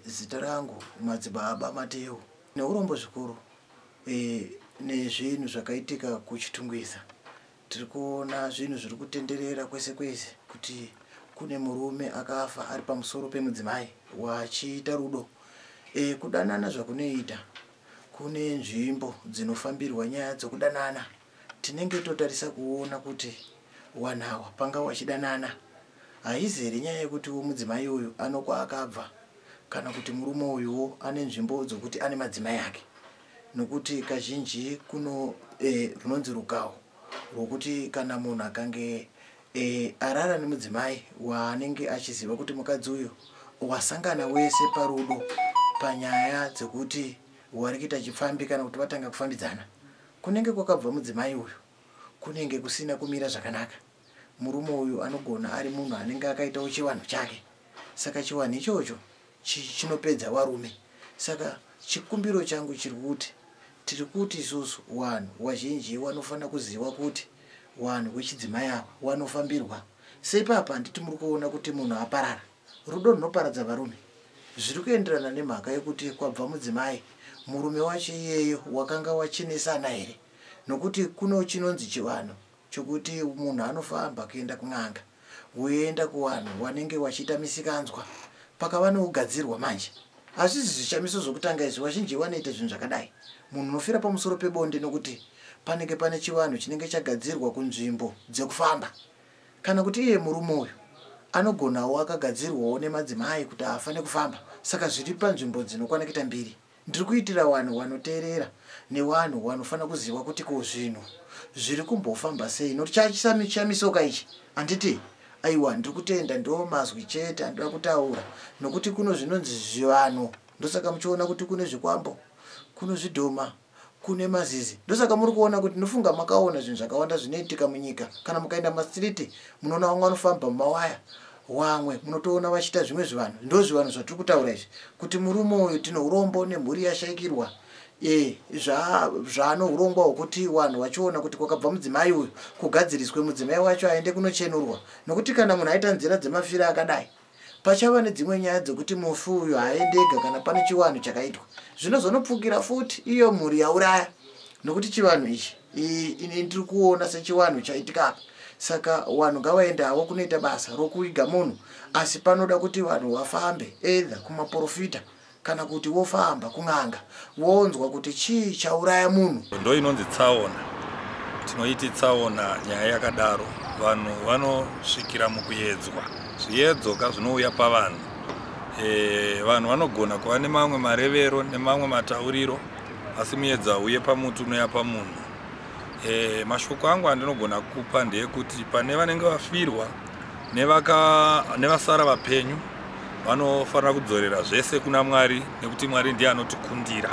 Zita rangu Madzibaba Mateo. Neurombo zvikuru nezvinhu zvakaitika kuChitungwiza. Tiri kuona zvinhu zviri kutenderera kwese kwese kuti kune murume akafa ari pamusoro pemudzimai wachiita rudo. Kudanana zvakunoita kune nzvimbo dzinofambirwa nyaya dzokudanana. Tinenge totarisa kuona kuti wanhu awa panga wachidanana. Haizi here nyaya yekutiwo mudzimai uyu anokwaakabva kana kuti murume uyuwo ane nzvimbo dzokuti ane madzimai ake. Nokuti kazhinji kuno runonzi rukawo rwokuti kana munhu akange arara nemudzimai waanenge achiziva kuti mukadzi uyu wasangana wese parudo panyaya dzekuti wari kuita chipfambi kana kuti vatanga kufambidzana, kunenge kwakabva mudzimai uyu kunenge kusina kumira zvakanaka. Murume uyu anogona ari munhu anenge akaitawo chivanhu chake, saka chivanhu ichocho chinopedza varume. Saka chikumbiro changu chiri kuti tiri kuti isusu vanhu vazhinji vanofanira kuziva kuti vanhu vechidzimai ava vanofambirwa. Seipapa handiti muri kuona kuti munhu aparara. Rudo runoparadza varume. Zviri kuenderana nemhaka yekuti kwabva mudzimai, murume wacho iyeyo wakanga wachenesana here? Nokuti kuno chinonzi chivanhu chokuti munhu anofamba kuenda kun'anga, woenda kuvanhu vanenge vachiita misikanzwa, pakava nokugadzirwa manje. Hazvisi zvishamiso zvokutanga izvi, vazhinji vanoita zvinhu zvakadai. Munhu unofira pamusoro pebonde nokuti panenge pane chivanhu chinenge chagadzirwa kunzvimbo dzekufamba. Kana kuti iye murume uyu anogonawo akagadzirwawo nemadzimai kuti afane kufamba, saka zviri panzvimbo dzinokwana kuita mbiri. Ndiri kuitira vanhu vanoteerera nevanhu vanofanira kuziva kuti ko zvinhu zviri kumbofamba sei, nokuti chachishamisoka ichi handiti? Aiwa, ndiri kutenda, ndo mazwi chete andinoda kutaura, nokuti kuno zvinonzi zvivanhu. Ndosaka muchiona kuti kune zvikwambo, kuno zvidhoma, kune mazizi. Ndosaka muri kuona kuti ndofunga makaona zvinhu zvakawanda zvinoitika munyika. Kana mukaenda mumastreet munoona vamwe vanofamba mumawaya, wamwe munotoona vachiita zvimwe zvivanhu. Ndo zvivanhu zvatiri kutaura izvi, kuti murume uyu tine urombo nemhuri yashaikirwa. Zvaano urongwa hwokuti vanhu vachiona kuti kwakabva mudzimai uyu kugadziriswe, mudzimai wacho aende kunochenurwa. Nokuti kana munhu aita nzira dzemafira akadai, pachava nedzimwe nyaya dzekuti mufi uyu haaende ega kana pane chivanhu chakaitwa, zvinozonopfukira futi iyo mhuri yauraya. Nokuti chivanhu ichi ini ndiri kuona sechivanhu chaitika apa. Saka vanhu ngavaende havo kunoita basa rokuviga munhu, asi panoda kuti vanhu vafambe either kumaprofita kana kuti wofamba kun'anga wonzwa kuti chii chauraya munhu. Ndo inonzi tsaona, tinoiti tsaona nyaya yakadaro. Vanhu vanosvikira mukuyedzwa, zviedzo ka zvinouya pavanhu. Vanhu vanogona kuva nemamwe marevero nemamwe matauriro, asi muedzo hauye pamuti, unouya pamunhu. Mashoko angu andinogona kupa ndeyekuti pane vanenge vafirwa nevasara vapenyu vanofanira kudzorera zvese kuna Mwari, nekuti Mwari ndiye anotikundira.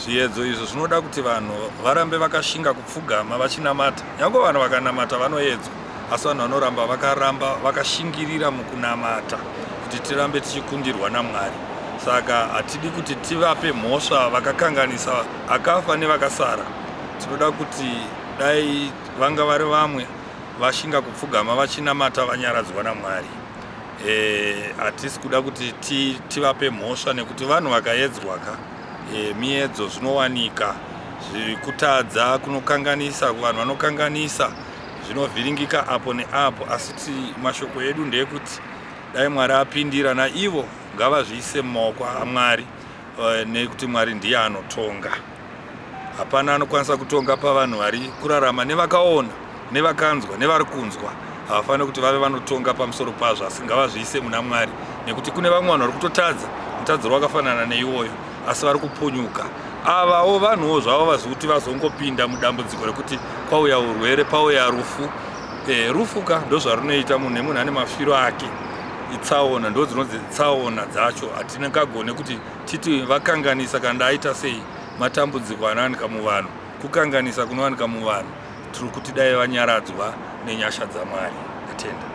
Zviedzo izvo zvinoda kuti vanhu varambe vakashinga kupfugama vachinamata. Nyange vanhu vakanamata vanoedzwa, asi vanhu vanoramba vakaramba vakashingirira mukunamata kuti tirambe tichikundirwa naMwari. Saka hatidi kuti tivape mhosva vakakanganisa akafa nevakasara. Tinoda kuti dai vanga vari vamwe vashinga kupfugama vachinamata vanyaradzwa naMwari. Hatisi kuda kuti tivape mhosva, nekuti vanhu vakaedzwa ka miedzo zvinowanika, kutadza kunokanganisa, vanhu vanokanganisa, zvinovhiringika apo neapo. Asi mashoko edu ndeyekuti dai Mwari apindira, naivo ngavazviise mumaoko aMwari, nekuti Mwari ndiye anotonga. Hapana anokwanisa kutonga pavanhu vari kurarama, nevakaona, nevakanzwa, nevari kunzwa. Havafaniri kuti vave vanotonga pamusoro pazvo, asi ngavazviise muna Mwari, nekuti kune vamwe vanhu vari kutotadza mutadziro wakafanana neiwoyo, asi vari kupunyuka. Avawo vanhuwo zvavo vazi kuti vazongopinda mudambudziko rekuti kwauya urwere, pauya rufu. Rufu ka ndozvarunoita munhu, nemunhu ane mafiro ake. Itsaona, ndo dzinonzi tsaona dzacho. Hatingagone kuti titi vakanganisa kana ndaita sei. Matambudziko anowanika muvanhu, kukanganisa kunowanika muvanhu. Tiri kuti dai vanyaradzwa nenyasha dzaMwari. Atenda.